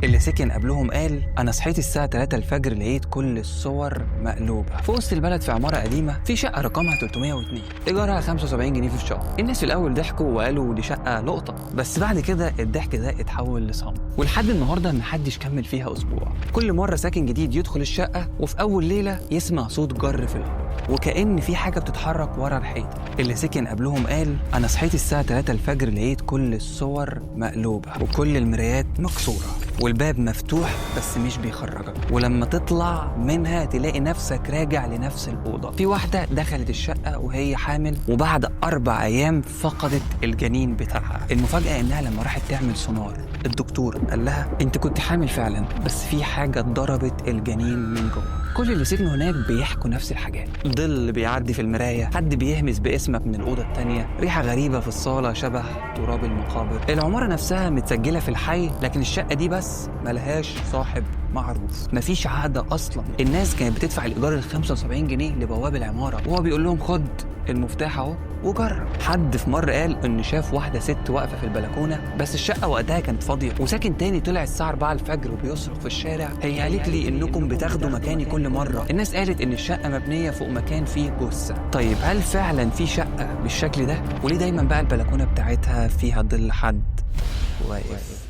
اللي سكن قبلهم قال انا صحيت الساعة 3 الفجر لقيت كل الصور مقلوبة. في وسط البلد في عمارة قديمة في شقه رقمها 302 ايجارها 75 جنيه في الشهر. الناس في الاول ضحكوا وقالوا دي شقه لقطة، بس بعد كده الضحك ده اتحول لصمت، ولحد النهارده محدش كمل فيها اسبوع. كل مرة ساكن جديد يدخل الشقة وفي اول ليلة يسمع صوت جر في الارض وكأن في حاجة بتتحرك ورا الحيطة. اللي سكن قبلهم قال أنا صحيت الساعة 3 الفجر لقيت كل الصور مقلوبة وكل المرايات مكسورة والباب مفتوح بس مش بيخرجك، ولما تطلع منها تلاقي نفسك راجع لنفس الأوضة. في واحدة دخلت الشقة وهي حامل وبعد 4 أيام فقدت الجنين بتاعها. المفاجأة إنها لما راحت تعمل سونار الدكتور قال لها أنت كنت حامل فعلا، بس في حاجة ضربت الجنين من جوه. كل اللي سكنوا هناك بيحكوا نفس الحاجات، ظل بيعدي في المراية، حد بيهمس باسمك من الأوضة التانية، ريحة غريبة في الصالة شبه تراب المقابر. العمارة نفسها متسجلة في الحي، لكن الشقة دي بس ملهاش صاحب معروف، مفيش عقد أصلا. الناس كانت بتدفع الإيجار ال 75 جنيه لبواب العمارة وهو بيقول لهم خد المفتاح اهو وجرب. حد في مرة قال إن شاف واحدة ست واقفة في البلكونة بس الشقة وقتها كانت فاضية، وساكن تاني طلع الساعة 4 الفجر وبيصرخ في الشارع هي قالت لي إنكم بتاخدوا مكاني كل مرة. الناس قالت إن الشقة مبنية فوق مكان فيه جثة. طيب هل فعلا في شقة بالشكل ده؟ وليه دايما بقى البلكونة بتاعتها فيها ظل حد واقف؟